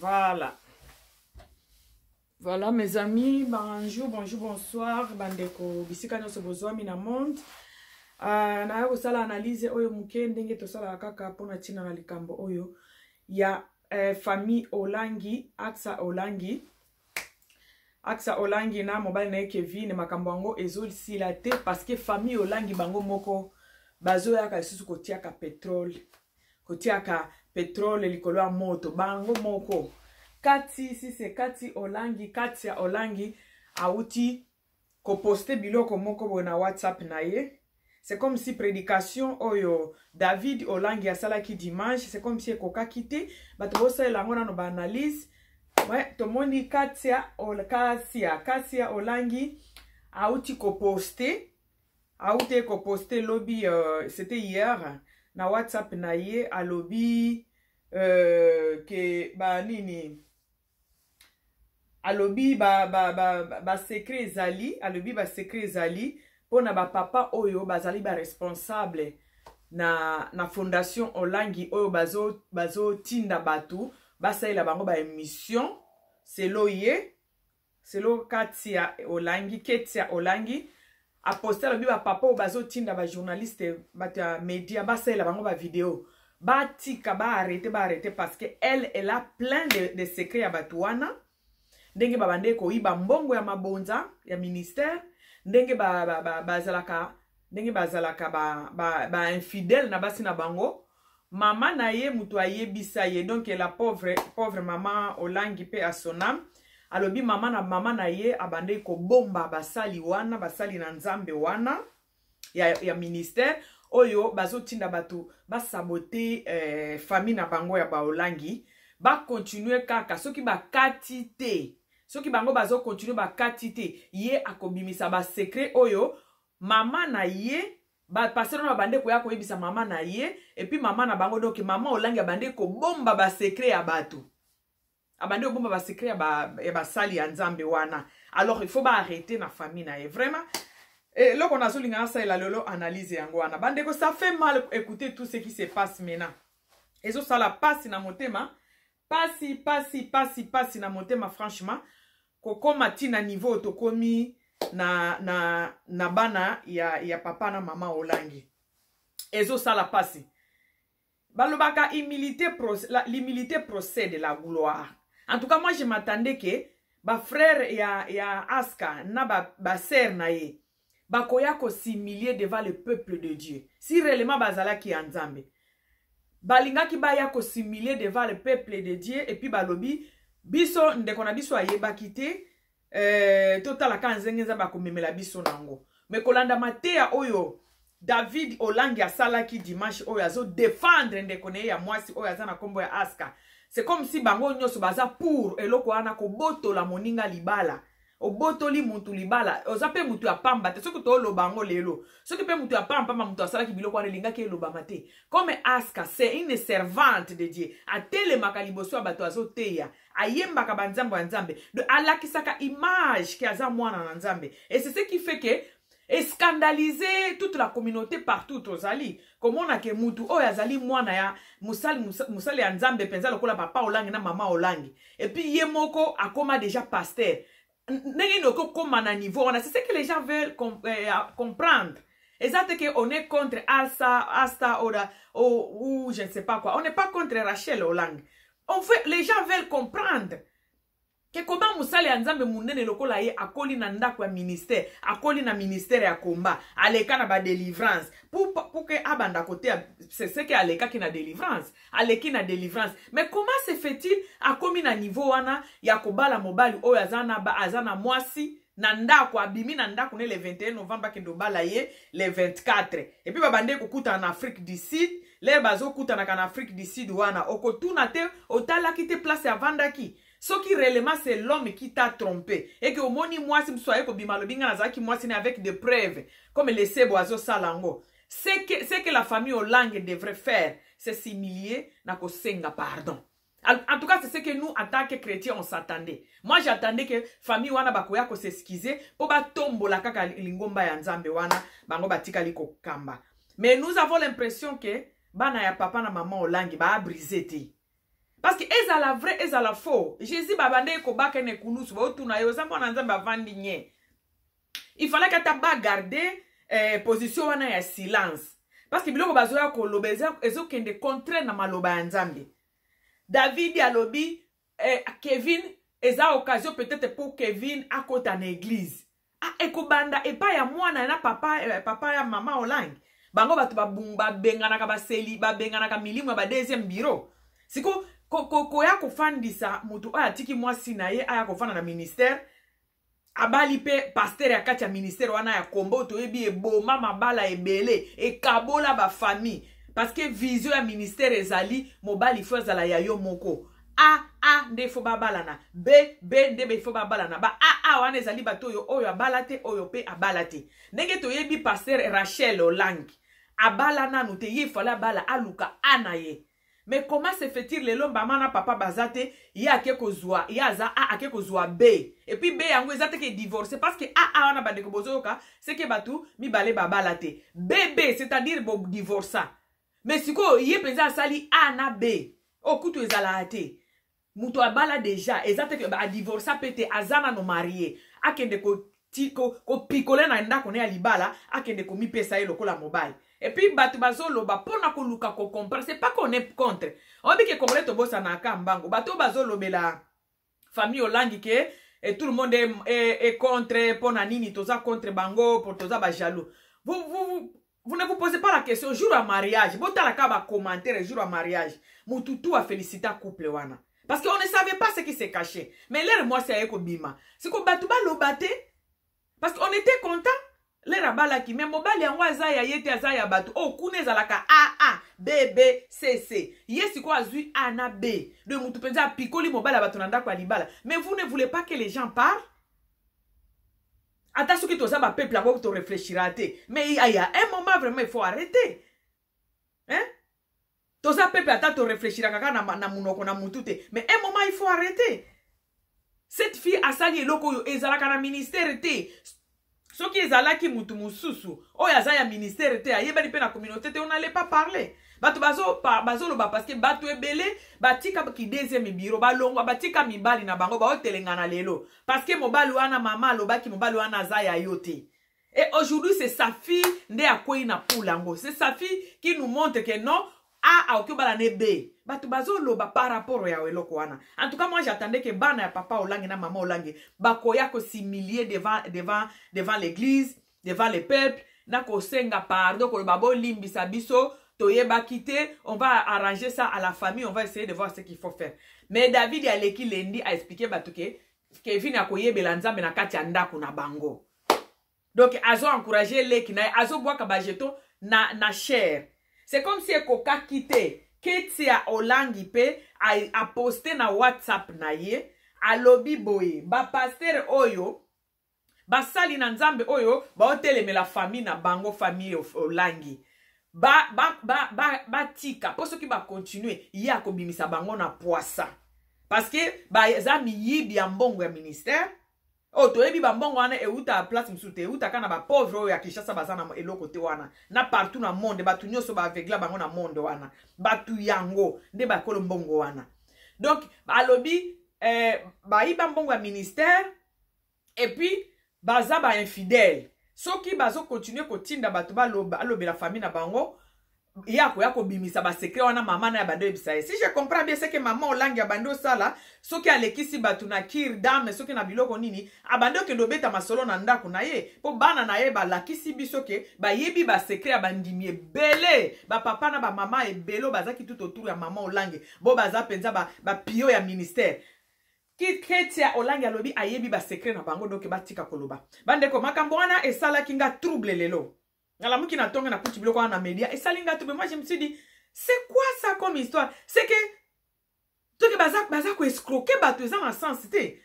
Voilà. Voilà mes amis, bonjour, bonjour, bonsoir, bandeko, bisika nyonso bozwami na monde. Naya kosala analyse oyo moke ndenge tosalaka kaka mpona ntina na likambo oyo ya famille Olangi, Aksa Olangi. Aksa Olangi na mobali na ye Kevin, makambo yango ezosila te parce que famille Olangi bango moko bazoyaka lisusu kotiaka petrole, kotiaka petrole likolo ya moto bango moko. Kati sise kati Olangi, Katia Olangi auti koposte biloko moko boye na WhatsApp na ye. C'est comme si prédication oyo David Olangi asalaki dimanche, c'est comme si ekokaki te, bato bosalela yango nano ba analyse. Ouais, tomoni Katia Ol, Kasia, Kasia Olangi auti koposte, auti koposte lobi, c'était hier na WhatsApp na ye, alobi ke ba nini, alobi ba secret ezali, alobi ba secret ezali mpona ba papa oyo bazali ba responsable na fondation Olangi oyo bazotinda bato basalela bango ba émission selo ye, selo Katia Olangi, Ketia Olangi aposte, alobi ba papa oyo bazotinda ba journaliste, bato ya média basalela bango ba vidéo, batika, baarrêter, baarrêter, parce que elle, elle a plein de secrets ya bato wana, ndenge babande koyiba mbongo ya mabonza ya ministère, ndenge bazalaka, ndenge bazalaka ba infidèle na basi na bango. Mama na ye moto ayebisa ye, donc la pauvre, pauvre mama Olangi mpe asonam, alobi mama na ye abandeki kobomba basali wana, basali na Nzambe wana ya ministère oyo bazotinda bato basabote famille na bango ya baolangi. Bakontinue kaka, soki bakati te, soki bango bazokontinue bakati te, ye akobimisa basecret oyo mama na ye, bapasteur wana babande koya koyebisa mama na ye, et puis mama na bango. Donc mama Olangi abande kobomba basecret ya bato, abandi kobomba basecret ya basali ya Nzambe wana. Alors il faut baarrêter na famille na ye. Vraiment, eloko nazolinga nasalela lelo analyse yango wana, bandeko. Ça fait mal écouter tout ce qui se passe maintenant. Ezosala pasi na motema, pasi, pasi, pasi, pasi na motema, franchement, kokóma ntina niveau tokomi na bana ya papa na mama Olangi. Ezosala pasi. Balobaka humilité, l'humilité procède de la gloire. En tout cas, moi je m'attendais que bafrère ya Aska na basœur na ye bakoya kos'humilier devant le peuple de Dieu. Si réellement bazalaki ya Nzambe, balingaki baya kos'humilier devant le peuple de Dieu et puis balobi: biso ndeko na biso ayebaki te, totalaka nzenge Nzambe akomemela biso nango. Me kolanda mateya oyo David Olangi asalaki dimanche oyo, azodefendre ndeko na ye ya mwasi oyo aza na nkombo ya Aska, c'est comme si bango nyonso baza pour eloko wana, kobotola moninga libala. Obotoli mutu libala, oza mpe mutu ya pamba te. Soki toloba yango lelo, soki mpe mutu ya pamba mutu asalaki biloko wana, elingaki elobama te. Comme Aska, c'est une servante de Dieu, atelemaka liboso ya bato, azoteya, ayembaka banzambo ya Nzambe, donc alakisaka image ke aza mwana na Nzambe, et c'est ce qui fait que escandaliser toute la communauté partout. Tozali komona ke mutu oyo azali mwana ya mosali, mosali ya Nzambe mpenza lokola papa Olangi na mama Olangi, et puis ye moko akoma déjà pasteur, ndenge nini okokóma na niveau wana? C'est ce que les gens veulent comprendre. Eza te ke on est contre Asa, Asta oda, ou je ne sais pas quoi. On n'est pas contre Rachel Olangi. On fait, les gens veulent comprendre ke koma mosali ya Nzambe monene lokola ye akoli na ndako ya ministère, akoli na ministère ya komba, aleka na badélivrance pour ke abanda koteya. C'est ce ke alekaki na délivrance, aleki na délivrance, mais comment se fait-il akomi na niveau wana ya kobala mobali oyo aza na mwasi na ndako? Abimi na ndako ne le 21 novembre, akende obala ye le 24, et puis babande kokutana na Afrique du Sud. Lere bazokutanaka na Afrique du Sud wana, okotuna te, otalaki te place avandaki. Soki réellement c'est l'homme qui t'a trompé et que omoni mwasi mosusu aye kobima, alobi: nga nazalaki mwasi ne, avec des preuves, comme lesebo azosala yango, ce que la famille Olangi devrait faire, c'est s'humilier na kosenga pardon. En tout cas, c'est ce que nous, en tant que chrétiens, on s'attendait. Moi, j'attendais que famille wana bakoya ko s'excuser po batombola kaka lingomba ya Nzambe wana bango batikali kokamba. Mais nous avons l'impression que bana ya papa na mama Olangi ba brisé te. Parce que ezala vrai, ezala faux, Jésus babandeki kobaka na ekulusu, baotuna ye: "Oza mwana Nzambe?" Avandi nye. Il fallait ata bagarde position wana ya silence, parce que biloko bazoya koloba ezokende contraire na maloba ya Nzambe. David alobi Kevin eza occasion peut-être pour Kevin akota na église. Ah, ekobanda epai ya mwana na papa, papa ya mama Olangi. Bango bato babenganaka baseli, babenganaka milimo ya ba deuxième bureau. Siko koya kofandisa motu oyo atiki mwasi na ye, aya kofanda na ministère, abali mpe pasteur ya kati ya ministère wana ya kombo toyebi eboma mabala ebele, ekabola bafamille, parce que vision ya ministère ezali mobali faut azala ya yo moko. A A nde faut babalana, B B nde faut babalana. Ba A A wana ezali bato oyo oyo abala te, oyo mpe abala te. Ndenge toyebi pasteur Rachel Olangi abala nanu te, ye fallait abala, aluka A na ye. Mais comment se fait-il lelo mama na papa baza te, ye ake kozwa, ye aza A, ake kozwa B, et puis B yango eza te ke divorce? Parce que A A wana, bandeko bozoyoka, seke bato mibale babala te. B B, c'est-à-dire bodivorça. Mais sikoyo ye mpenza asali A na B. Oyo kutu ezalaka te. Moto abala déjà, eza te adivorça mpe te, aza nano marié, akende kopikole na ndako ne ya libala, akende komipesa ye lokola mobali. Et puis bato bazoloba mpona koluka kocomprendre. C'est pas qu'on est contre. Oyebi ke Congolais tobosanaka mbango. Bato bazolobela famille Olangi ke et tout le monde est contre. Mpona nini toza contre bango? Po toza bajaloux. Vous ne vous posez pas la question. Jour ya mariage, botalaka bacommentaire jour ya mariage, mutu tu afélicita couple wana, parce qu'on ne savait pas ce qui s'est caché. Mais l'heure mwasi aye kobima, siko bato baloba te, parce qu'on était content l'heure abalaki. Mais mobali yango aza ya ye te, aza ya bato oyo kuna ezalaka Aa, B B, C C. Ye sikoyo azwi A na B de mutu mpenza apikoli mobali ya bato na ndako ya libala. Mais vous ne voulez pas que les gens parlent. Ata soki toza bapeuple yango, toréfléchira te. Mais il y a un moment, vraiment, il faut arrêter, hein? Toza peuple, ata toréfléchiraka kaka na munoko, na mutu te. Mais un moment, il faut arrêter. Cette fille asali eloko oyo ezalaka na ministère te. Soki ezalaki mutu mosusu oyo aza ya ministère te, ayebani mpe na communauté te, on n'allait pas parler. Bato bazoloba parce que bato ebele batika ki deuxième bureau, balongwa, batika mibali na bango, baotelengana lelo parce que mobali wana, mama alobaki mobali wana aza ya yo te. Et aujourd'hui, c'est sa fille nde akwei na poule yango. C'est sa fille qui nous montre que non, A aoki obala ne B. Bato bazoloba par rapport ya eloko wana. En tout cas, moi, j'attendais que bana ya papa Olangi na mama Olangi bakoya kos'humilier devant l'église, devant le peuple, na kosenga pardon, koloba: "Bolimbisa biso, toyebaki te, on va arranger ça à la famille, on va essayer de voir ce qu'il faut faire." Mais David aleki lendi aexpliquer bato ke Kevin akoyebela Nzambe na kati ya ndako na bango. Donc azo encourager leki na ye, azobwaka bajeton na chair. C'est comme si ekokaki te. Ketia Olangi mpe aposte na WhatsApp na ye, alobi boye: bapasteur oyo, basali na Nzambe oyo baotelemela famille na bango, famille Olangi, batika ba, ba, ba, mpo soki bakontinue, ye akobimisa bango na poisa, parce que baza miyibi ya mbongo ya ministère. Oyo toyebi, bambongo wana euta place mosusu te, eutaka na bapauvre oyo ya Kinshasa, baza na eloko te wana na partout na monde. Bato nyonso baavegla bango na monde wana, bato yango nde bakolo mbongo wana. Donc alobi bayiba mbongo ya ministère et puis baza bainfidèle. Soki bazokontinue kotinda bato balobela famille na bango, ye akoya kobimisa basecret wana mama na ya bando oyebisa ye. Si je comprends bien, c'est que mama Olangi ya bando osala, soki alekisi bato na cure d'âme, soki na biloko nini, abandi okende obeta masolo na ndako na ye, mpo bana na ye balakisi biso ke bayebi basecret ya bandimi ebele, bapapa na bamama ebele oyo bazaki tout autour ya mama Olangi, bo baza mpenza bapio ba ya ministère. Ketia Olangi alobi ayebi basecret na bango, donc batika koloba. Bandeko, makambo wana esalaki nga trouble lelo. Nalamuki na ntongo, nakuti biloko wana na média, esali nga trouble. Moi, je me suis dit: c'est quoi ça comme histoire? C'est que toke baza koescroquer bato, eza na sens te.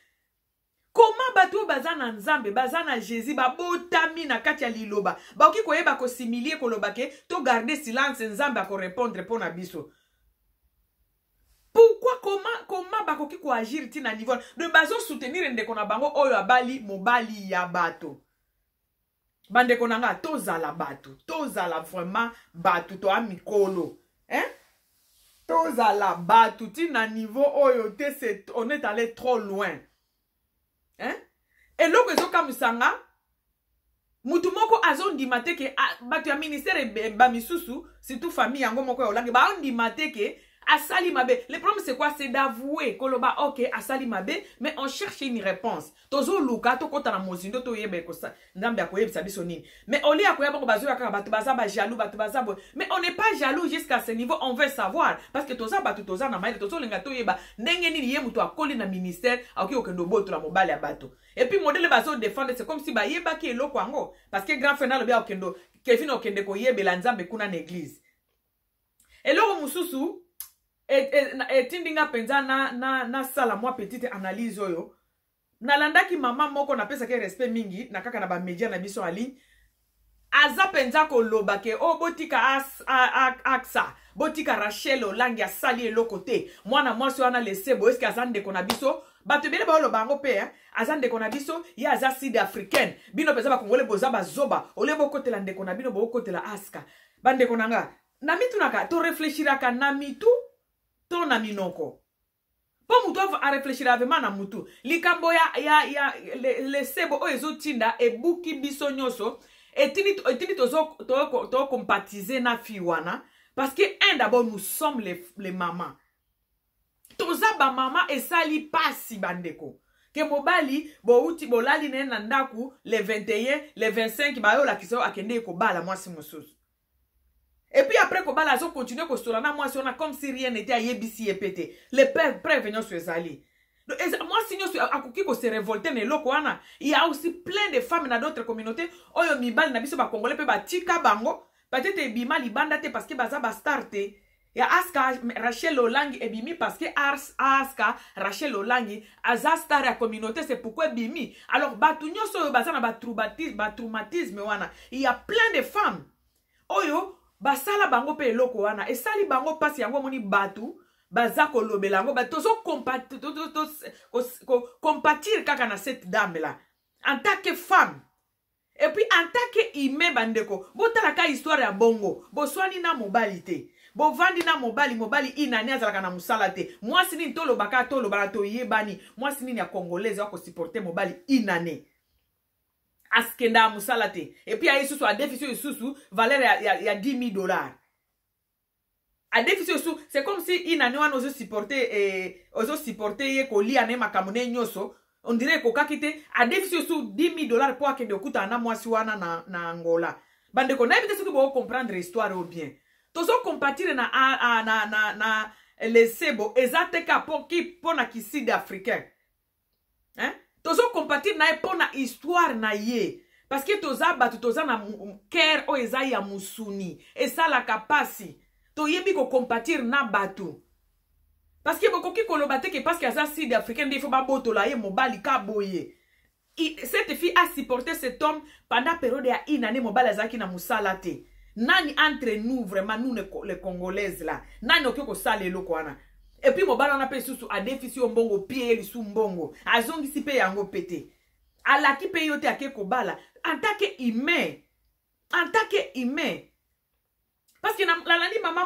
Comment bato oyo baza na Nzambe, baza na Jésus, babotami na kati ya liloba, bakoki koyeba kos'humilier, koloba ke togarde silence, Nzambe akorépondre mpo na biso? Pourquoi, comment bakoki koagir ntina niveau de bazosoutenir ndeko na bango oyo abali mobali ya bato? Bandeko na nga, tozala bato, tozala vraiment bato, toya mikolo, hein? Tozala bato ti na niveau oyo te, c'est on est allé trop loin, hein? Eloko ezokamwisa nga, mutu moko azondima te ke bato ya ministère bamisusu, surtout famille yango moko ya Olangi, baondima te ke asali mabe. Le problème, c'est quoi? C'est d'avouer, koloba ok, asali mabe, mais on cherche une réponse. Tozoluka tokɔta na mozindo, toyeba Nzambe akoyebisa biso nini. Mais olia akoya bango, bazoya kaka bato baza bajaloux, bato baza boye. Mais on n'est pas jaloux jusqu'à ce niveau. On veut savoir parce que toza bato, toza na mayele, tozolinga toyeba ndenge nini ye moto akoli na ministère akoki kokende obotola mobali ya bato. Et puis modèle bazodéfendre, c'est comme si bayebaki eloko yango, parce que grand frère nalobi akokende, Kevin okende koyebela Nzambe kuna na église. Eloko mosusu etindi nga mpenza nasala mwa petite analyse oyo. Nalandaki mama moko, napesaki respect mingi na kaka na bamédia na biso en ligne, aza mpenza koloba ke o oh, botika aksa, botika Rachel Olangi, asali eloko te, mwana mwasi wana lesebo. Eske aza ndeko na biso? Bato ebele baoloba yango mpe, aza ndeko na biso? Ye aza sud africaine. Bino mpenza bakongole boza bazoba, olie bokotela ndeko na bino, bokotela aska. Bandeko na nga, na mitunaka, toréfléchiraka na mitu to na minoko? Mpo motu aréfléchira vraiment na mutu. Likambo ya lesebo oyo ezotinda ebuki biso nyonso, etindi tocompatize na fille wana, parce que un, d'abord, nous sommes les mamans, toza bamama. Esali pasi, bandeko, ke mobali bouti bolali na ye na ndako le 21, le 25, bayolakisa oyo akende kobala mwasi mosusu. Et puis après kobala, azocontinue kosola na mwasi wana comme si rien n'était. Ayebisi ye pe te. Le preuve nyonso ezali. Mwasi nyonso akoki kose révolter na eloko wana. Il y a aussi plein de femmes na d'autres communautés oyo mibali na biso bakongole mpe batika bango, peut-être ebima libanda te parce que baza bastar te. Ya Aska Rachel Olangi ebimi parce que Aska Rachel Olangi aza star ya communauté, c'est pourquoi ebimi. Alors bato nyonso oyo baza na batraumatisme wana, il y a plein de femmes oyo basala bango mpe eloko wana, esali bango mpasi. Yango omoni bato baza kolobela yango, tozocompatir kaka na cette dame là en tant que femme et puis en tant que humain. Bandeko, botalaka histoire ya bongo. Boswani na mobali te, bovandi na mobali, mobali inani azalaka na mosala te. Mwasi nini, tolobaka, tolobaka, toyebani, mwasi nini ya congolaise akosupporte mobali inane akendaka mosala te, et puis aye susu adefisi oyo lisusu valeur ya 10 000 $, adefisi oyo susu? C'est comme si inane wana ozosupporte ozosupporte ye, kolia na ye, makambo na ye nyonso, on dirait ekokaki te. Adefisi oyo su 10 000 $ mpo akende okutana na mwasi wana na Angola. Bandeko, nayebi te soki bokocomprendre histoire oyo bien. Tozocompatir na lesebo, eza te ka mpo na kisud africain, hein? Tozocompatir na ye mpo na histoire na ye, parce que toza bato, toza na cœur oyo eza ya mosuni, esalaka mpasi. Toyebi kocompatir na bato, parce que bokoki koloba te ke parce que aza sud africain nde ifo babotola ye mobali ka boye. Cette fille a supporté cet homme pendant période ya une année. Mobali azalaki na mosala te. Nani entre nous, vraiment, nous les Congolaises là, nani okoki kosala eloko wana? Et puis mobali wana mpe lisusu adefisi yo mbongo, pie ye lisu mbongo, azongisi mpe yango mpe te, alaki mpe yo te, ake kobala. En tant que humain, en tant que humain, parce que nalandi mama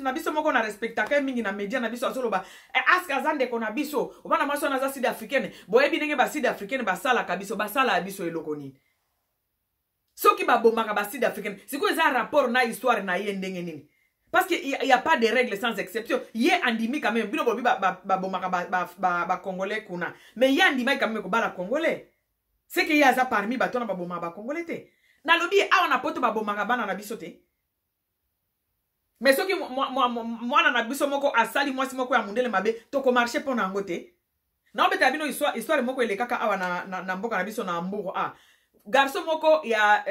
na biso moko na respectaka ye mingi na média na biso, azoloba aske aza ndeko na biso. Obana mwasi wana aza sud africaine. Boyebi ndenge basud africaine basalaka biso, basalaka biso eloko nini? Soki babomaka basud africaine, sikoyo eza rapport na histoire na ye ndenge nini? Parce que y a pas de règle sans exception. Ye andimi quand même. Bino bolobi babomaka bacongolais kuna, mais ye andimaki quand même kobala Congolais. C'est que ye aza parmi bato wana babomaka bacongolais te. Nalobi ye awa na Poto babomaka bana na biso te, mais soki mwana na biso moko asali mwasi moko ya mondele mabe, tokomarche mpo na yango te. Naobetela bino histoire moko elekaka awa na mboka na biso na Hambourg. Ah, garçon moko ya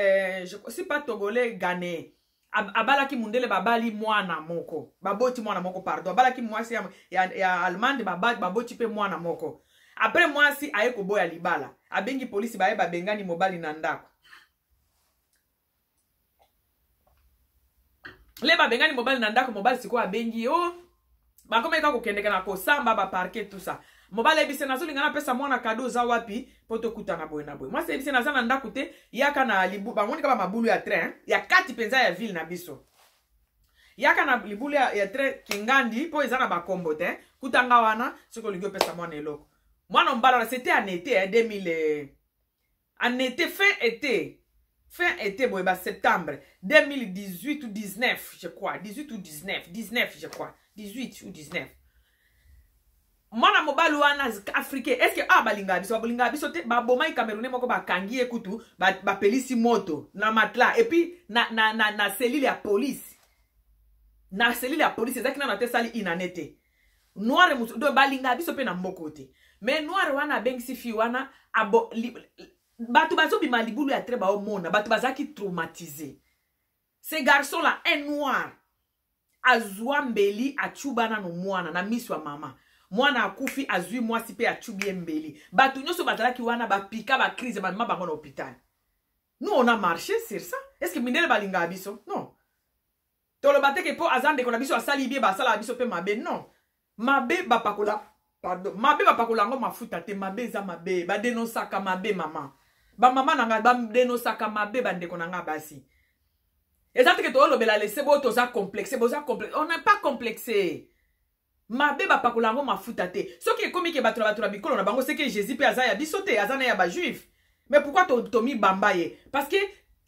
je suis pas Togolais, Ghanéen, abalaki mundele, babali mwana moko, baboti mwana moko, pardon, abalaki mwasi ya Allemande, baboti mpe mwana moko. Après mwasi aye koboya libala, abengi polisi, baye babengani mobali na ndako. Le babengani mobali na ndako, mobali sikoyo abengi ye o bakomaki kaka kokendeke na kosamba baparquet, tout ça. Mobali ayebisi: "Nazolinga napesa mwana cadeau, oza wapi mpo tokutana boye na boye?" Mwasi ayebisi: "Naza na ndako te, yaka na libu." Bamoni kaka bamabulu ya train ya kati mpenza ya ville na biso. Yaka na libulu ya train Kingandi, mpo eza na bakombo te. Kutanga wana soki olingi opesa mwana eloko. Mwana mobali wana, c'était en été, eh, 2000, en été, fin été, fin été boye, ba septembre 2018 ou 19, je crois, 18 ou 19, 19, je crois, 18 ou 19. Mwana mobali wana africain, est ce que awa balingaka biso? Balingaka biso te. Babomaki Camerounais moko, bakangi ye kutu, bapelisi moto na matelas et puis na cellule ya police. Na cellule ya police, ezalaki nano ate esali inane te. Noir mosu, donc balingaka biso mpe na mboko te. Mais noir wana abengisi fille wana bato bazobima libulu ya train, baomona bato bazalaki traumatisé. Ce garçon là, un noir, azwa mbeli, acuba nano mwana na miso ya mama. Mwana akufi. Azwi mwasi mpe acubi ye mbeli. Bato nyonso bazalaki wana bapika bacrise, bamema bango na hôpital. Nous, on a marché sur ça. Est ce que mindele balingaka biso? Non. Toloba te ke mpo aza ndeko na biso, asali bie, basalaka biso mpe mabe. Non, mabe bapakola, pardon, mabe bapakola yango mafuta te. Mabe eza mabe, badenosaka mabe. Mama, bamama na ngai, badenosaka mabe. Bandeko na ngai basi, eza te ke toolobela lese boyo toza complexe. Boza complexe, on n'est pas complexé. Mabe bapakola yango mafuta te. Soki ekomi ke bato na bato na bikolo na bango, seke Jésus mpe aza ya biso te, aza na ya bajuif. Mais pourquoi tomibamba ye? Parce que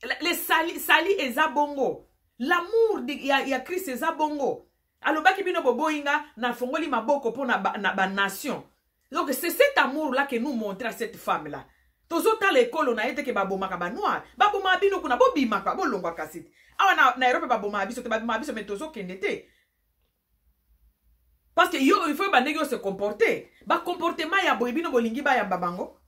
le sali, sali eza bongo. L'amour ya Christ eza bongo. Alobaki: "Bino boboyi nga, nafongoli maboko mpo na banation." Donc c'est cet amour là que nous montre à cette femme là. Tozotala ekolo na ye te ke babomaka banoir. Babomaka bino kuna, bobimaka, bolongwaka kasi te. Awa na Europe babomaka biso te, babomaka biso, mais tozokende te parce que yo, il faut yeba ndenge yo se comporter. Bacomportement ya boye, bino bolingi bayamba bango?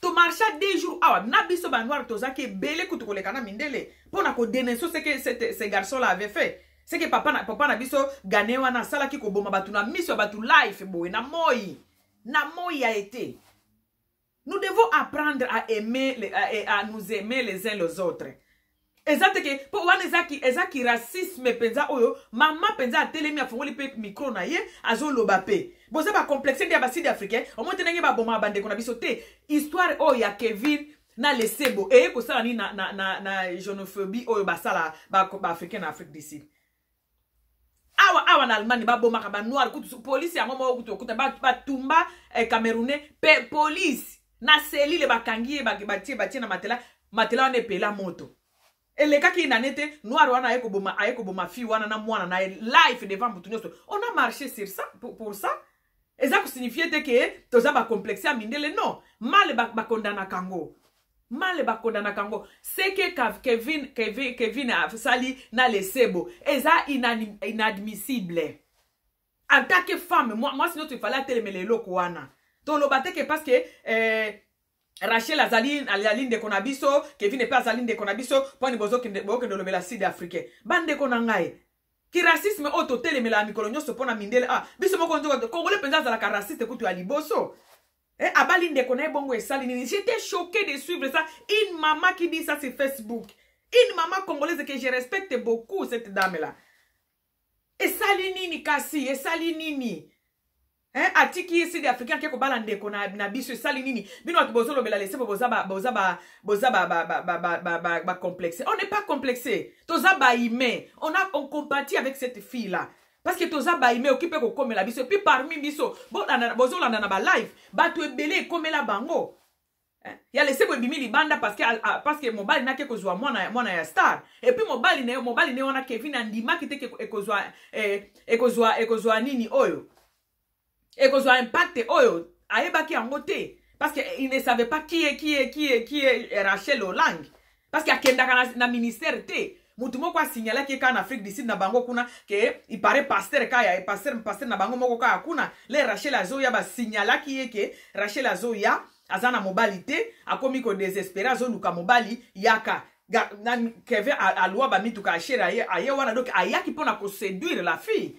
Tomarcha 2 jours awa na biso banoir, tozalaki ebele kutu koleka na mindele mpo na kodénoncer ce que ce garçon là avait fait, ce que papa na biso gane wana asalaki, koboma bato na miso ya bato, life boye, na moi ya été. Nous devons apprendre à nous aimer les uns les autres. Eza te ke mpo wana ezaki racisme mpenza. Oyo mama mpenza atelemi, afongoli mpe micro na ye, azoloba mpe boza bacomplexe nde ya basud africain. Omoi te ndenge babomaka bandeko na biso te. Histoire oyo ya Kevin na Lesebo eye kosala nini na xénophobie oyo basala baafricain na Afrique du Sud? Awa na Allemagne babomaka banoir kutu, polisi yango moko kutu okuta batumba Camerounais mpe polisi na cellule, bakangi ye, batie na matelas, matelas wana epela moto. Elekaki nane te, noir wana aye koboma fille wana na mwana na ye live devant mutu nyonso. On a marché sur ça, pour ça eza kosignifie te ke toza bacomplexe ya mindele. Non, male bakondanaka yango, male bakondanaka yango. Ce que Kevin asali na Lesebo eza inadmissible. En tant que femme, mwasi nyonso ifale atelemela eloko wana. Toloba te ke parce que Rachel azali ndeko na biso, Kevin mpe azali ndeko na biso, mponi bozokende, bokende olobela sud africain. Bandeko na ngai, ki racisme oyo totelemela mikolo nyonso mpo na mindele, ah, biso moko nzoka Congolais mpenza azalaka raciste kutu ya liboso. Eh, abali ndeko na ye bongo, esali nini? J'étais choqué de suivre ça. Une maman qui dit ça sur Facebook, une maman congolaise que je respecte beaucoup, cette dame là esali nini kasi? Esali nini? Hein? Atiki ye sud africain, ake kobala ndeko na biso, esali nini? Bino bato bozolobela Lesebo, boza ba, boza ba, boza ba, ba, ba, ba, ba, ba, ba, ba complexe. On n'est pas complexé, toza bahumain. On compatit avec cette fille là parce que toza bahumain. Oki mpe kokomela biso. Et puis parmi biso bozolanda na balive, bato ebele ekomela bango ya Lesebo ebimi libanda parce que mobali nake kozwa mwana ya star. Et puis mobali na ye wana Kevin andimaki te ke ekozwa nini oyo, ekozwa impact oyo. Ayebaki yango te parce que il ne savait pas qui est Rachel Olang, parce que akendaka na ministère te. Mutu moko asignalaki ye kaka na Afrique du Sud na bango kuna ke il paraît pasteur kaya pasteur na bango moko kaka kuna le Rachel azoya. Basignalaki ye ke Rachel azoya, aza na mobali te, akomi kodésespérer, azoluka mobali. Yaka Kevin alwa bamituka achere aye wana. Donc ayaki mpona koséduire la fille.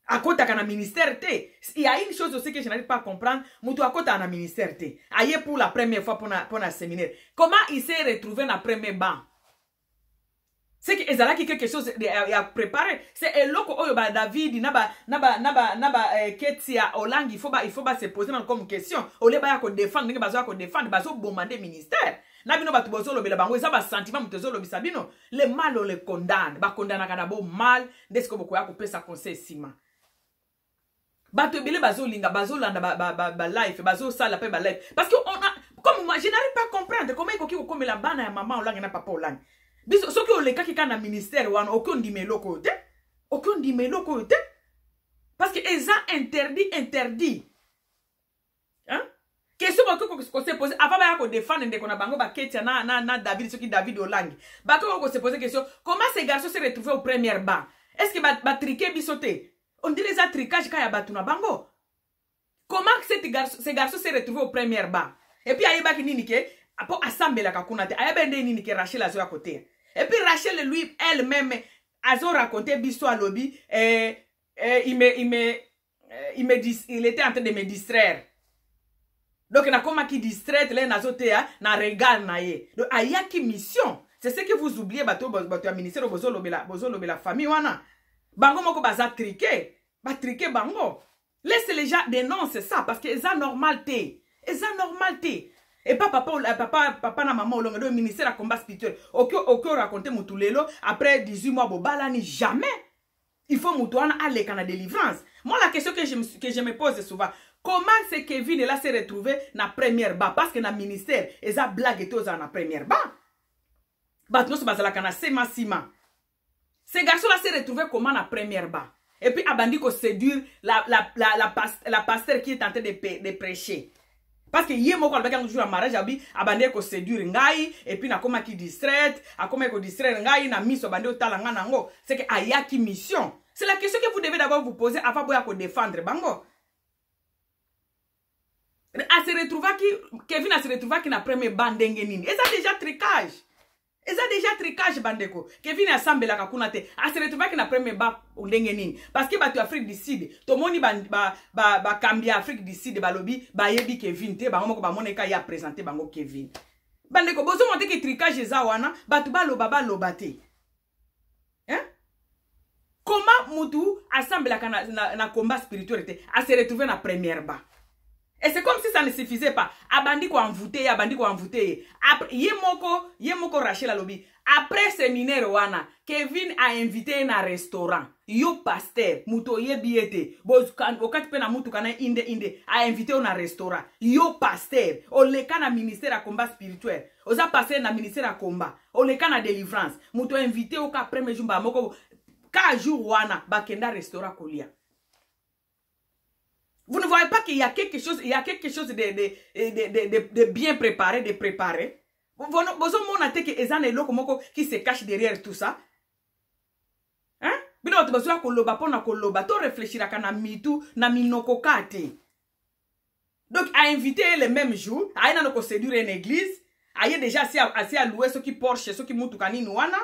Akotaka na ministère te. Il y a une chose aussi que je n'arrive pas à comprendre: mutu akotaka na ministère te, aye pour la première fois mpona séminaire, comment il s'est retrouvé na premier banc? C'est que ezalaki quelque chose ya préparé. C'est eloko oyo ba David na ba Keti ya Olangi, il faut ba se poser nano comme question. Ole baya kodéfendre ndenge bazoya kodéfendre, bazoboma nde ministère. Na bino bato bozolobela bango, eza basentiment moto ezolobisa bino. Le mal, on le condamne. Bakondanaka na bo mal nde sikoyo bokoya kopesa conseil nsima. Bato ebele bazolinga, bazolanda balive, bazosala mpe balive, parce que on a, comme moi, je n'arrive pas à comprendre comment ekoki kokomela bana ya mama Olangi na papa Olangi. Biso soki olekaki kaka na ministère wana, oki ondima eloko oyo te, oki ondima eloko oyo te, parce que eza interdit, interdit, hein? Question bakoki kose poser avant baya kodefendre ndeko na bango Baketia na David, soki David Olangi, bakoki kose poser question: comment ces garçons se retrouver au premier banc? Est ce que batriquer biso te? On dirait eza tricage ka ya bato na bango. Comment ce garçon s'est retrouvé au premier banc? Et puis ayebaki nini ke po asambelaka kuna te? Ayeba nde nini ke Rachel azoya koteya? Et puis Rachel lui elle-même azoraconte biso, alobi il était en train de me distraire, donc nakomaki distraite le nazoteya na regard na ye. Donc ayaki mission. C'est ce que vous oubliez, bato ya ministère oyo bozolobela famille wana. Bango moko baza triqué, batriquer bango. Laisse les gens dénoncer ça, parce que eza normal te, eza normal te. Epa papa na mama Olonga, do ministère ya combat spirituel, oki oraconte mutu lelo, après 18 mois bobalani, jamais. Il faut mutu wana aleka na délivrance. Moi, la question que je me pose souvent: comment c'est Kevin là s'est retrouvé na première banc? Parce que na ministère eza blague te, ozala na première banc, bato nyonso bazalaka na sema nsima. Ce garçon là s'est retrouvé comment na première banc? Et puis abandi koséduire la pasteur qui est en train de prêcher, parce que ye moko alobaki yango jour ya mariage, abi abandi koséduire ngai et puis nakomaki distraite, akomaki kodistraire ngai na miso, abandi otala ngai nango. C'est que ayaki mission. C'est la question que vous devez d'abord vous poser avant boya kodéfendre bango. Ase retrouvaki, Kevin ase retrouvaki na premier banc ndenge nini? Eza déjà tricage, eza déjà tricage, bandeko. Kevin asambelaka kuna te, ase retrouvaki na premier banc ndenge nini? Parce que bato ya Afrique du Sud, tomoni bakambi ba ya Afrique du Sud balobi bayebi Kevin te, bango moko bamoneka ye aprésente bango Kevin. Bandeko, bozomona te ke tricage eza wana? Bato baloba, baloba te, hein? Comment mutu asambelaka na combat spirituel te, ase retrouve na première banc? Et c'est comme si ça ne suffisait pas, abandi koenvoûter ye, abandi koenvoûter ye. Ye moko Rachel alobi, après séminaire wana, Kevin a invité ye na restaurant. Yo pasteur, moto oyebi ye te, okati mpe na mutuka na inde inde, ainvité yo na restaurant. Yo pasteur, oleka na ministère ya combat spirituel, oza pasteur na ministère ya combat, oleka na délivrance, moto ainvité yo ka premier jour, mbala moko ka jour wana bakenda restaurant kolia. Vous ne voyez pas qu'il y a quelque chose, il y a quelque chose de bien préparé, de préparé? Bozomona te ke eza na eloko moko qui se cache derrière tout ça, hein? Bino bato bazoya koloba mpona koloba, to réfléchiraka na mitu, na minoko ka te. Donc ainvité ye le même jour, aye nano koséduire une église, aye déjà asi aloué soki Porsche, soki mutuka nini wana,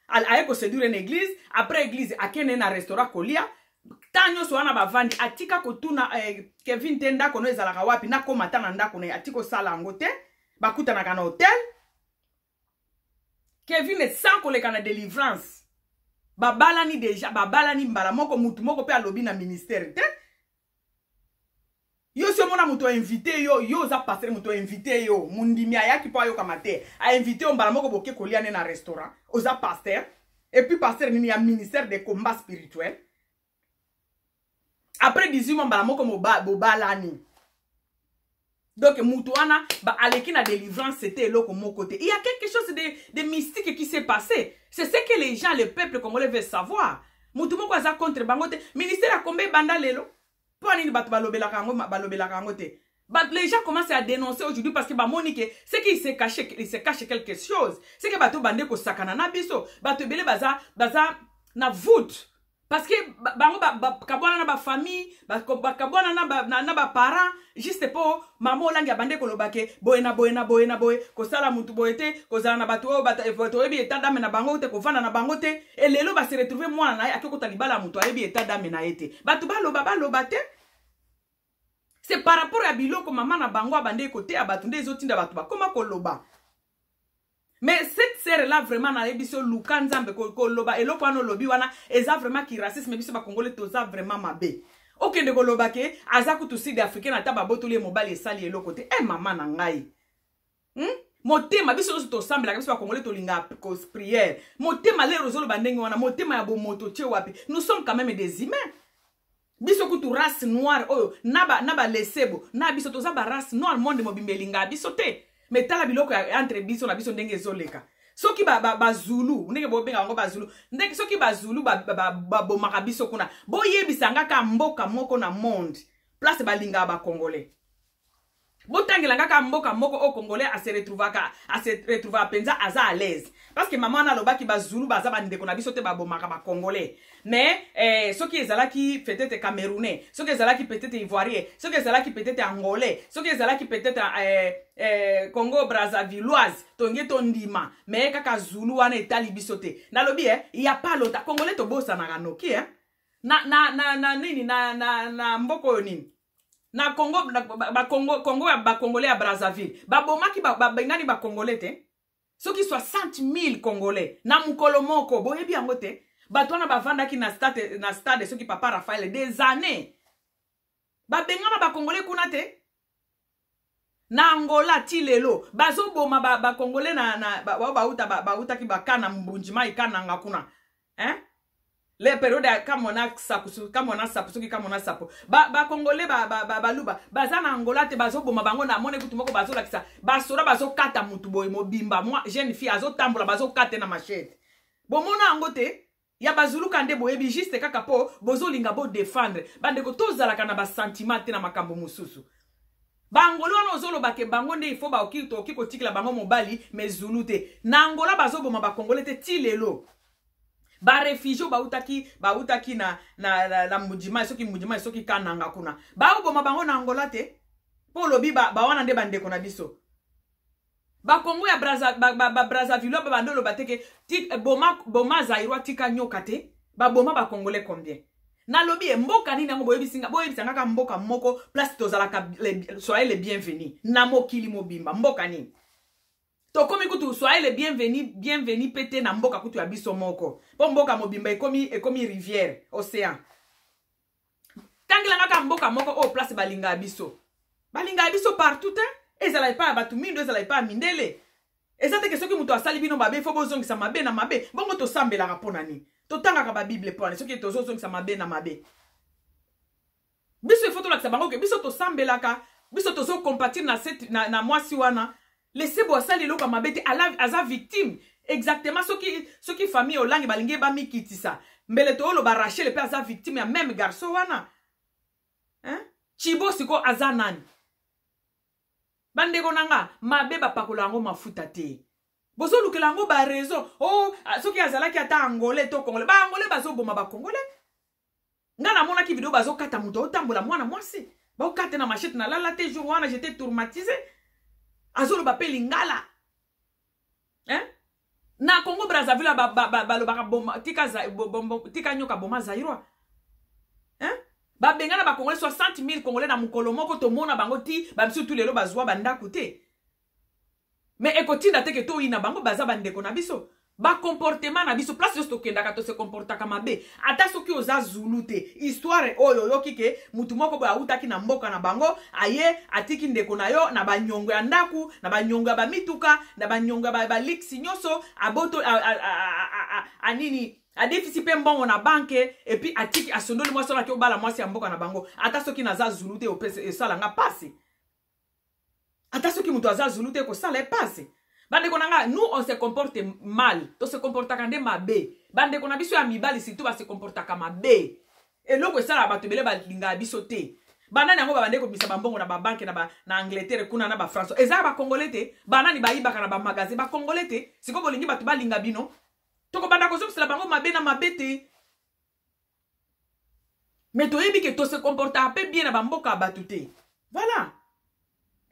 aye koséduire une église. Après église, akende na restaurant kolia. Ntango nyonso wana bavandi, atika kotuna Kevin te ndako no ezalaka wapi, nakóma ata na ndako na ye, atika kosala yango te. Bakutanaka na hotel. Kevin sans koleka na délivrance, babalani déjà, babalani mbala moko. Mutu moko mpe alobi na ministère te. Yo si omona moto ainvité yo, yo oza pasteur, moto ainvité yo, mondimi ayaki mpo ayokama te, ainvité yo mbala moko, boke kolia ne na restaurant. Oza pasteur, et puis pasteur nini ya ministère de combat spirituel? Après 18 mois, mbala moko bobalani. Donc mutu wana aleki na délivrance, c'était eloko moko te. Il y a quelque chose de mystique qui s'est passé. C'est ce que les gens, le peuple congolais veut savoir. Mutu moko aza contre bango te. Ministère ya combat ebanda lelo? Mpo nini bato balobelaka yango, balobelaka yango te? Les gens commencent à dénoncer aujourd'hui parce que bamoni ke c'est qu'il se cache, il se cache quelque chose. C'est que bato bande kosakana na biso. Bato ebele baza na voûte, parce que bango bakabwana na bafamille, bakabwana na baparent, juste mpo mama Olangi abande koloba ke boye na boye na boye na boye, kosala mutu boye te, kozala na bato oyo toyebi état d'âme na bango te, kovanda na bango te. Elelo base retrouve, mwana na ye ake kota libala ya moto ayebi état d'âme na ye te. Bato baloba, baloba te. C'est par rapport ya biloko mama na bango abande koteya bato nde ezotinda bato bakóma koloba. Mais cette sœur là, vraiment, nayebi so luka Nzambe. Koloba eloko wana olobi wana eza vraiment ki racisme. Biso bakongole toza vraiment mabe. Okende koloba ke aza kutu sud africain, ata babotoli ye mobali, esali eloko te. E mama na ngai? Motema, biso nyonso tosambelaka, biso bakongole tolingaka prière. Motema lero ozoloba ndenge wana, motema ya bomoto tie wapi? Nous sommes quand même des humains. Biso kutu race noire oyo na balesebo na biso, toza ba race noire, monde mobimba elingaka biso te. Mais tala biloko ya entre biso na biso ndenge ezoleka. Soki bazulu ba, ndenge bobenga bango bazulu, ndenge soki bazulu babomaka ba, ba biso kuna, boyebisa nga ka mboka moko na monde place balingaka bacongolais. Botangela kaka mboka moko oyo congolais ase retrouvaka, ase retrouvaka mpenza, aza à l'aise. Parce que mama wana alobaki bazulu baza bandeko na biso te, babomaka bacongolais. Mais soki ezalaki peut-être camerounais, soki ezalaki peut-être ivoirien, soki ezalaki peut-être angolais, soki ezalaki peut-être Congo brazzavilloise, tonge tondima. Mais kaka zulu wana etali biso te. Nalobi ya pas longtemps, congolais tobosanaka noki na nini na mboka oyo nini, na Congo, na, ba, Congo, Congo ya bacongolais ya Brazzaville, babomaki, babengani bacongolais te, soki 60 000 congolais na mokolo moko. Boyebi yango te? Bato wana bavandaki na stade soki Papa Raphaël des années, babengana bacongolais kuna te. Na Angola ti lelo bazoboma bacongolais na bauta bautaki bakana Mbunjimai, Kananga kuna, hein? Le période ya Kamona Sapu, Kamona Sapu, soki Kamona Sapu, bacongolais baluba baza na Angola te, bazoboma bango. Na mone kutu moko bazolakisa basoda bazokata mutu boye mobimba, mwa jeune fille azotambola, bazokata na machette. Bomona yango te? Ya bazuluka nde boyebi juste kaka mpo bozolinga bodéfendre. Bandeko, tozalaka na basentiment te na makambo mosusu. Baangolais wana ozoloba ke bango nde ifo baoki, tokoki kotikela bango mobali, mais zulu te. Na Angola bazoboma bacongolais te ti lelo? Baréfugiés bautaki na Mbujimai, soki Mbujimai, soki Kananga kuna, baoboma bango na Angola te? Mpo olobi bawana nde bandeko na biso. Bakongo ya Brazzaville ba, babanda oloba te ke boma, boma zaïrois, tika nyoka te. Baboma bacongolais combien? Nalobi e mboka nini yango? Boyebisa kaka mboka moko place tozalaka soyez le bienvenu na mokili mobimba. Mboka nini tokomi kutu soyez le bienvenu, bienvenu mpe te na mboka kutu ya biso moko, mpo mboka mobimba ekomi rivière océan? Tangelanga kaka mboka moko oyo place balingaka biso. Balingaka biso partout te, ezala epai ya bato mindo, ezala epai ya mindele. Eza teke soki moto asali bino mabe, fo bozongisa mabe na mabe. Bongo tosambelaka mpo na nini? Totangaka babible mpo na soki tozozongisa mabe na mabe? Biso ifo tolakisa bango ke biso tosambelaka, biso tozocompatir na mwasi wana. Lesebo asali eloko ya mabe te, aza victime exactement. Soki famille Olangi balingi bamikitisa, mbele tooloba Rachel mpe aza victime ya même garçon wana, hein? Chibo sikoyo aza nani? Bandeko na nga, mabe bapakola yango mafuta te. Bozolukela yango baraison. O oh, soki azalaki ata angolais to congolais. Baangolais bazoboma bacongolais. Nga namonaki video, bazokata moto aotambola, mwana mwasi, baokata na machette. Nalala te jour wana, j'étais traumatisé. Azoloba mpe lingala, hein? Na Congo Brazzaville balobaka tika nyoka boma zaïrois, hein? Babengana bacongolais, 60 000 congolais na mokolo moko. Tomona bango ti bamisusu tu lelo bazwa bandako te. Mais ekotinda te ke toyina bango, baza bandeko na biso. Bacomportement na biso, place nyonso tokendaka, tose comportaka mabe. Ata soki oza zulu te, histoire oyo oyoki ke mutu moko boye awutaki na mboka na bango, aye atiki ndeko na yo na banyongo ya ndako, na banyongo ya bamituka, na banyongo ya baliksi nyonso, aboto anini, adefisi mpe mbongo na banque, et puis atiki, asondoli mwasi wana, aki obala mwasi ya mboka na bango. Ata soki naza zulu te, esalanga mpasi. Ata soki moto aza zulu te, ekosala epasi. Bandeko na nga, nous on se comporte mal, tose comportaka nde mabe. Bandeko na biso ya mibali surtout base comportaka mabe. Eloko esalaka bato ebele balingaka biso te. Banani yango babande kobimisa bambongo na babanque na Angleterre kuna, na bafrance? Ezaka bacongolais te? Banani bayibaka na bamagasin? Bacongolais te? Sikoyo bolingi bato balinga bino, tokobanda kozongisela bango mabe na mabe te. Mais toyebi ke tose comportaka mpe bien na bamboka ya bato te. Voilà.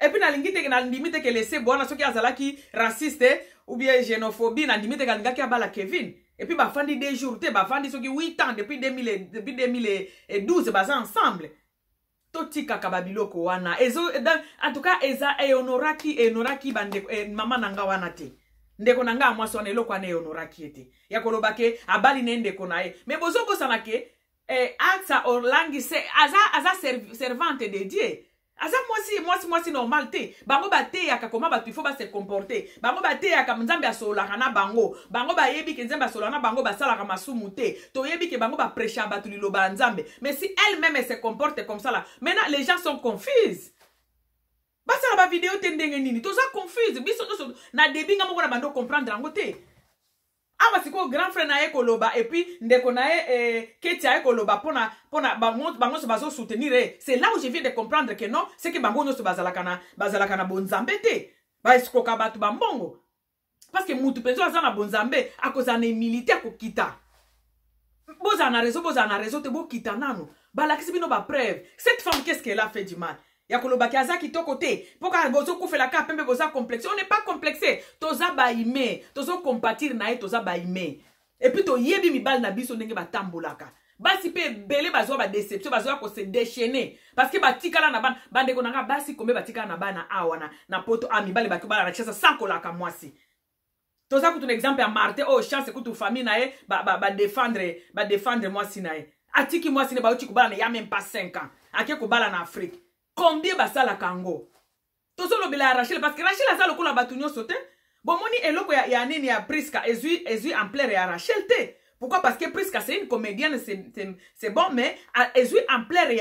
Et puis nalingi teke, nandimi teke Lesebo wana, soki azalaki raciste ou bien xénophobie, nandimi teke alingaki abala Kevin. Et puis bafandi 2 jours te, bafandi soki 8 ans, depuis 2000, depuis 2012 baza ensemble. Totikaka babiloko wana. Ezo, en tout cas eza ehonoraki bandeko mama na nga wana te, ndeko na nga ya mwasi wana. Eloko wana ehonoraki ye te ya koloba ke abali na ye ndeko na ye. Mais bozobosana ke Acsa Olangi se aza servante de Dieu. Aza mwasi, mwasi, mwasi normal te. Bango bateyaka koma bato il faut base comporter. Bango bateyaka Nzambe asololaka na bango. Bango bayebi ke Nzambe asololaka na bango, basalaka masumu te. Toyebi ke bango baprêcha bato liloba ya Nzambe. Mais si elle-même elle se comporte comme ça là, maintenant les gens sont confuses. Basala ba vidéo te ndenge nini? Toza confuse biso nyonso na début, nga moko na bando comprendre yango te. Awa sikoyo grand frère na ye koloba, et puis ndeko na ye Keti aye koloba mpona bango nyonso bazosoutenir ye. C'est là où je viens de comprendre que non, c'est que bango nyonso bazalaka na bonzambe te, baesikoka bato bambongo, parce que mutu mpenza aza na bonzambe akozala na humilité, akokita. Bozala na réseau, bozala na réseau te, bokita nano, balakisi bino bapreuve. Cette femme, qu'est-ce qu'elle a fait du mal ya kolobaki aza kitoko te? Mpo kaka bozokufela kaka pembe, boza complexe. On n'est pas complexé, toza baime, tozocompatir na ye, toza baime. Et puis toyebi mibali na biso ndenge batambolaka. Basi mpe ebele bazwa badéception, bazwa kose déchaîner parce que batikala na bana. Bandeko na nga basi, kombe batikala na bana awa na Poto, a mibali baki bala na Kinshasa sans kolaka mwasi. Toza kutu na exemple ya Martin oyo, chance kutu famille na ye badéfendre, badéfendre mwasi na ye. Atiki mwasi ne, bauti kobala na ya même pas 5 ans, ake kobala na Afrique. Combien basalaka yango? Tozolobela ya Rachel parce que Rachel aza lokola bato nyonso te. Bomoni eloko ya nini ya Priska ezwi ampleur ya Rachel te. Pourquoi? Parce que Priska, c'est une comédienne, c'est bon, mais ezwi ampleur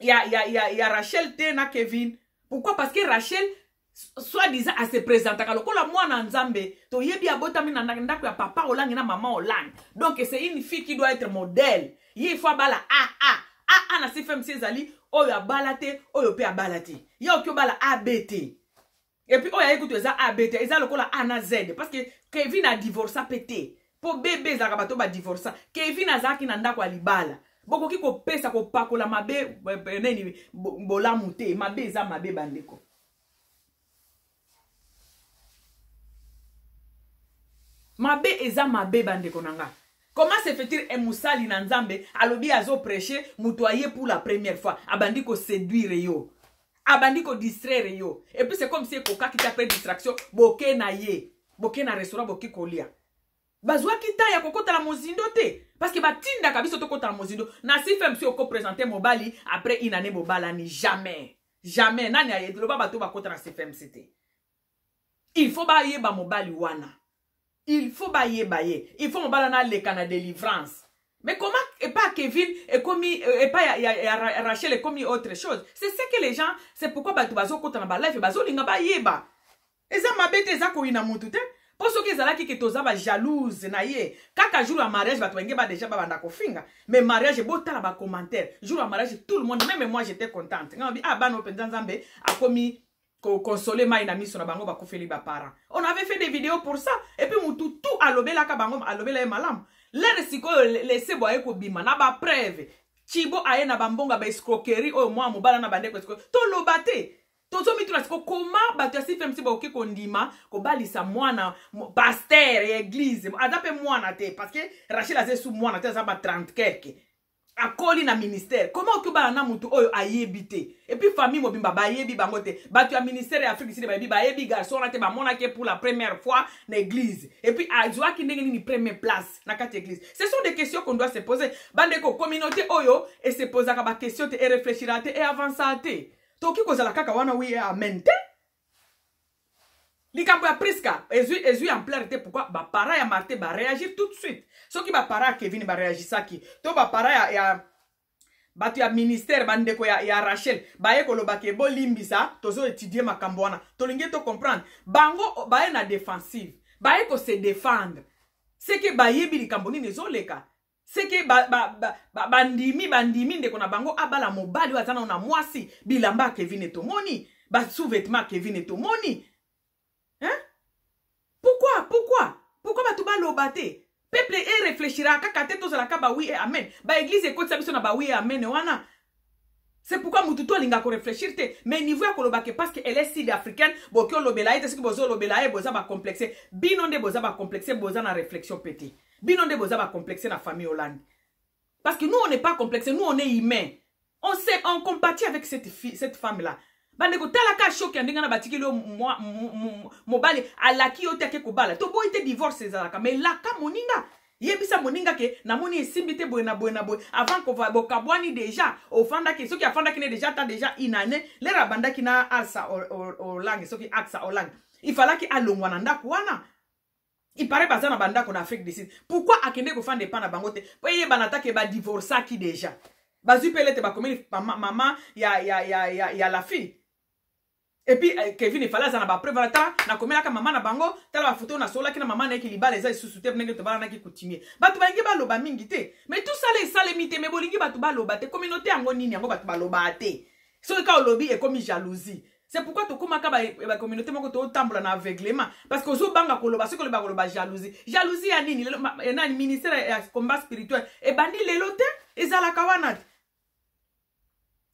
ya Rachel te na Kevin. Pourquoi? Parce que Rachel, soi-disant, ase présentaka lokola mwana Nzambe. Toyebi abotami na ndako ya papa Olangi na mama Olangi, donc c'est une fille qui doit être modèle. Ye, il faut abala aa aa na CFMC. Ezali oyo abala te, oyo mpe abala te. Ye oki obala ab te, et puis oyo aye kutu eza ab te, eza lokola A na Z, parce que Kevin adivorça mpe te, mpo bebe ezalaka bato badivorça. Kevin azalaki na ndako ya libala. Bokoki kopesa kopakola mabe nini bolamu te. Mabe eza mabe, bandeko. Mabe eza mabe, bandeko na nga. Comment se fait-il e mosali na Nzambe alobi azoprêche, moto aye pour la première fois, abandi koséduire yo, abandi kodistraire yo, et puis c'est comme si ekokaki te, après distraction boke na ye, boke na restaurant, boke kolia? Bazwaki ta ya kokota na mozindo te, parce que batindaka biso tokota na mozindo. Na CFMC okoprésente mobali, après une année bobalani. Jamais, jamais. Nani aye loba bato bakota na CFMC te? Il faut bayeba mobali wana, il faut bayeba ye, il faut mobali wana aleka na délivrance. Mais comment epa Kevin ekomi, epa ya Rachel ekomi autre chose? C'est ce que les gens, c'est pourquoi bato bazokota na balive, bazolinga bayeba. Eza mabe te, eza koyina mutu te, mpo soki ezalaki ke toza bajalouse na ye, kaka jour ya mariage bato balingi ba déjà babanda kofinga. Mais mariage, botala bacommentaire jour ya mariage, tout le monde, même moi j'étais contente. Nga ah, bana oyo mpenza Nzambe akomi koconsoler mai na miso na bango, bakufeli baparent. On avait fait des vidéos pour ça, et puis mutu tout alobelaka bango, alobela ye malamu. Lere sikoyo lese bo aye kobima na bapreuve, Chibo aye na bambongo ya baescroquerie oyo mwa mobala na bandeko escro, toloba te. Tozomituna siko koma bato ya CFMC bakoki kondima kobalisa mwana pasteur ya église. Aza mpe mwana te, parce que Rachel aza esu mwana te, aza ba 30 quelque, akoli na ministère. Koma oki obala na motu oyo ayebi te, et puis famille mobimba bayebi bango te. Bato ya ministère ya Afrique Sud bayebi garçon wana te, bamonaki pour la première fois na église. Et puis azwaki ndenge nini première place na kati ya église? Ce sont des questions qu'on doit se poser, bandeko. Communauté oyo esepozaka baquestion te, erefléchira te, eavança te. Tokoki kozala kaka wana oui amen te. Likambo ya Priska ezwi ampleur te. Pourquoi? Baparent ya Martin baréagir tout de suite. Soki baparent ya Kevin baréagisaki, to baparent ya bato ya ministère, bandeko ya Rachel baye koloba ke bolimbisa, tozoétudie makambo wana, tolingi tocomprendre. Bango baye na défensive, baye kose défendre, seke bayebi likambo nini ezoleka, seke bandimi ba, ba, ba, bandimi ndeko na bango abala mobali oyo aza nano na mwasi. Bilamba ya Kevin etomoni, basous-vêtement ya Kevin etomoni, hein? Pourquoi, pourquoi, pourquoi bato baloba te? Peuple erefléchira kaka te, tozalaka ba oui et amen. Baéglise ekotisa biso na ba oui et amen wana. C'est pourquoi mutu to alingaka korefléchir te. Mais niveau ya koloba ke parce que elle est sud africaine, boki olobela ye te, soki bozolobela ye boza bacomplexe. Bino nde boza bacomplexe, boza na réflexion pe te. Bino nde boza bacomplexe na famille Olangi, parce que nous, on n'est pas complexe, nous, on est humain, on sait, on compatit avec cette fille, cette femme là. Bandeko, talaka choc ya ndenge na batikeli yo mobali alaki yo te, ake kobala. Toboyi te, divorce ezalaka, mais laka moninga. Yebisa moninga ke namoni esimbi te boye na boye na boye avant kova bokabwani deja ofandaki soki afandaki ne deja ata deja une année lere abandaki na alsa olange soki aksa olange ifalaki alongwa na ndako wana. Il paraît baza na bandako na Afrique du Sud. Pourquoi akende kofanda epa na bango te? Po eyebana ata ke badivorcaki deja, bazwi mpe lete bakomeli mama, mama ya la fille. Et puis Kevin efale aza na bapreuve wana. Tala, nakomelaka mama na bango, tala bafoto nasololaki na mama na ye ke libala eza lisusu te ndenge tobalanaki coutumier. Bato balingi baloba mingi te, mais tout sala esalemi te, mais bolingi bato baloba te. Communauté yango nini yango bato balobaa te? Soki ka olobi, ekomi jalousie. C'est pourquoi tokomaka bacommunauté moko totambola na aveuglement, parce que ozobanga koloba. Soki oloba, koloba jalousie. Jalousie ya nini? Lelo nani ministère ya combat spirituel ebandi lelo te, ezalaka wana te,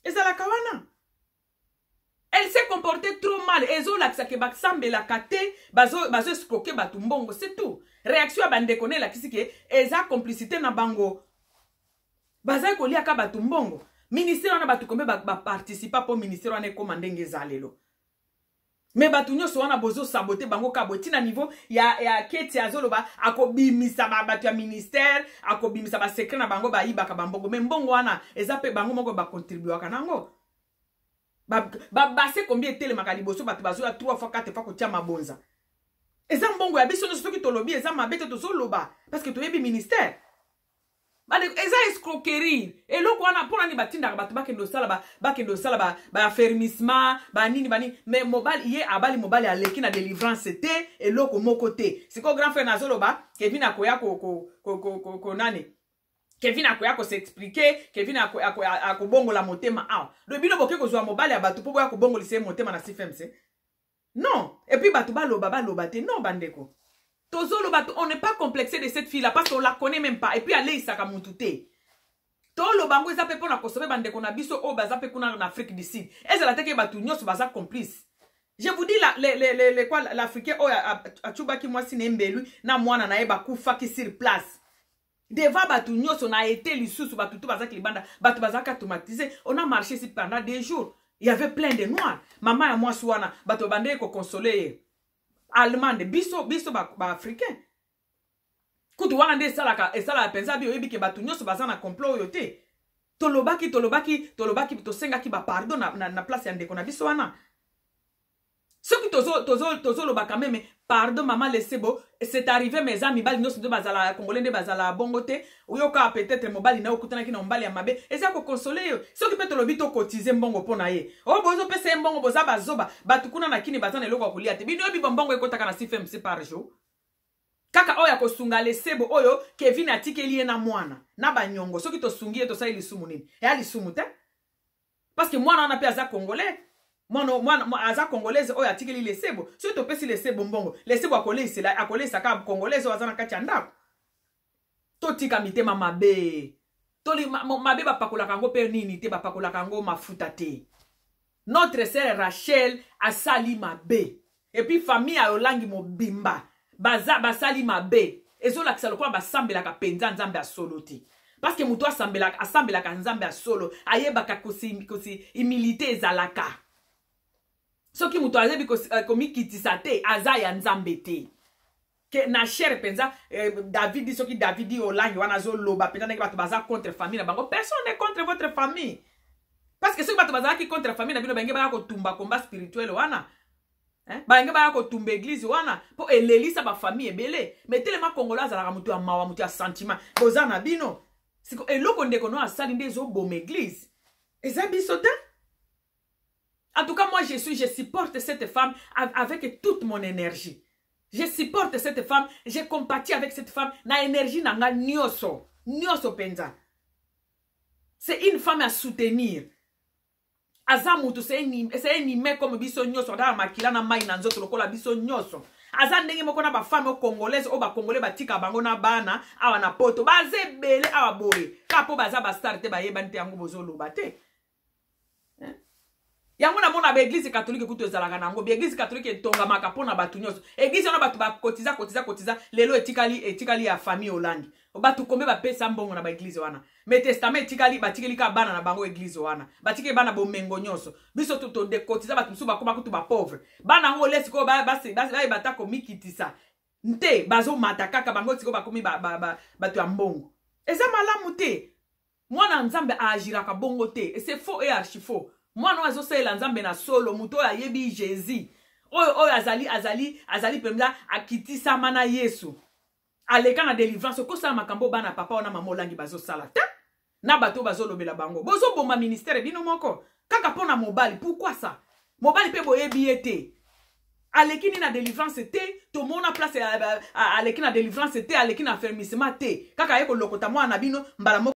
ezalaka wana. Elle s'est comportée trop mal. Ezolakisa ke basambelaka te, bazo escroquer bato mbongo, c'est tout. Réaction ya bandeko na elakisi ke eza complicité na bango, bazali koliaka bato mbongo. Ministère wana, bato kombe baparticipa mpo ministère wana ekóma ndenge eza lelo, me bato nyonso wana bozosaboter bango ka boye ntina niveau ya Keti azoloba akobimisa bato ya ministère, akobimisa basecret na bango, bayibaka bambongo. Me mbongo wana eza mpe bango moko bacontribuaka nango. Babase kombi etelemaka liboso, bato bazoya 3 fois, 4 fois kotia mabonza. Eza mbongo ya biso nyonso. Soki tolobi, eza mabe te. Tozoloba parce que toyebi ministère. Bandeko, eza escroquerie eloko wana. Mpo nani batindaka bato bakende osala baaffermissement, banini banini? Mais mobali ye abali, mobali aleki na délivrance te, eloko moko te. Sikoyo grand frère nazoloba, Kevin akoya ko nani, Kevin akoya kos'expliquer, Kevin akobongola motema awa. Donc bino boke kozwa mobali ya bato mpo boya kobongolisa ye motema na CFMC? Non. Et puis bato baloba, baloba te. Non, bandeko, tozoloba, on n'est pas complexé de cette fille là parce qu'on la connaît même pas. Et puis aleisaka mutu te. Toloba yango eza mpe mpona kosauver bandeko na biso oyo baza mpe kuna na Afrique du Sud. Ezala teke bato nyonso baza complice. Je vous dis, la, les, les, les, les, quoi, l'Africain oyo acubaki mwasi na embelui na mwana na ye, bakufaki sur place devant bato nyonso na ete lisusu bato tu bazalaki libanda, bato bazalaki traumatisé. On a marché ici pendant 2 jours, il y avait plein de noirs. Mama ya mwasi wana, bato bandeki koconsoler ye, allemande. Biso baafricain ba kutu wana nde esalaka mpenza bi oyebi ke bato nyonso baza na complot oyo te. Tolobaki, tolobaki, tolobaki, tosengaki bapardon na place ya ndeko na biso wana. Soki tozoloba quand même pardon, mama Lesebo, c'est arrivé, mais eza mibali nyonso nde bazala congolais nde bazala bongo te. Oyoka peut-être mobali na yo okutanaki na mobali ya mabe, eza koconsoler yo. Soki mpe tolobi tokotize mbongo mpo na ye, oyo bozopesa ye mbongo, boza bazoba. Bato kuna na kini baza na eloko ya kolia te. Bino oyebi bombongo ekotaka na CFMC par jour kaka oyo akosunga Lesebo oyo Kevin atikeli ye na mwana na banyongo? Soki tosungi ye, tosali lisumu nini? Eya lisumu te, parce que mwana wana mpe aza congolais, mwana aza congolaise oyo atikeli Lesebo. Soki topesi Lesebo mbongo, Lesebo akoleisela, akoleisa kaka congolaise oyo aza na kati ya ndako. Totika mitema mabe. Toli mabe bapakolaka yango mpe nini te, bapakolaka yango mafuta te. Notre sœur Rachel asali mabe, et puis famille ya Olangi mobimba baza basali mabe. Ezolakisa lokola basambelaka mpenza Nzambe ya solo te, parce que moto asambelaka Nzambe ya solo ayebaka kosi humilité ezalaka. Soki moto ayebi komikitisa te, aza ya Nzambe te. Ke na chere mpenza Davidi, soki Davidi Olangi wana azoloba mpenza ndenge bato baza contre famille na bango, personne n'est contre votre famille, parce que soki bato bazalaki contre famille na bino, bange baya kotumba combat spirituel wana, bange baya kotumba église wana mpo elelisa bafamille ebele. Mais telema Congolais azalaka moto ya mawa, moto ya sentiment. Boza na bino siko eloko ndeko no asali nde ezoboma église, eza biso te. En tout cas, moi, je supporte cette femme avec toute mon énergie. Je supporte cette femme, je compatis avec cette femme na énergie na nga nyonso, nyonso penza. C'est une femme à soutenir. Aza mutu, c'est un humain comme biso nyonso, aza na makila na mai na nzoto lokola biso nyonso. Aza ndenge moko na bafemme congolaise oyo bacongolais batika bango na bana awa na Poto. Baza ebele awa boye kaka mpo baza bastar te, bayebani te, yango bozoloba te. Yango namona baeglise catholique kutu ezalaka nango. Baeglise catholique etongamaka mpo na bato nyonso. Église wana bato bakotiza, kotiza, kotiza, lelo etikali ya famille Olangi. Bato kombe bapesa mbongo na baeglise wana, mais testament etikali, batikeli kaka bana na bango église wana, batikeli bana bomengo nyonso. Biso todekotiza, bato mosusu bakoma kutu bapauvre. Bana yango ole sikoyo bayeba ta komikitisa. Nte bazomata kaka bango sikoyo bakomi bato ba, ba, ba ya mbongo. Eza malamu te. Mwana Nzambe aagiraka bongo te. C'est faux et archi faux. Mwana oyo azosalela Nzambe na solo, moto oyo ayebi Jésus, oyo azali azali azali mpenza akitisama na Yesu, aleka na délivrance, okosala makambo bana papa wana, mama Olangi bazosala te na bato oyo bazolobela bango. Bozoboma ministère bino moko kaka mpo na mobali. Pourquoi ça? Mobali mpe boyebi ye te, aleki nini na délivrance te. Tomona place aleki na délivrance te, aleki na affermissement te, kaka ye kolokota mwana na bino mbala moko.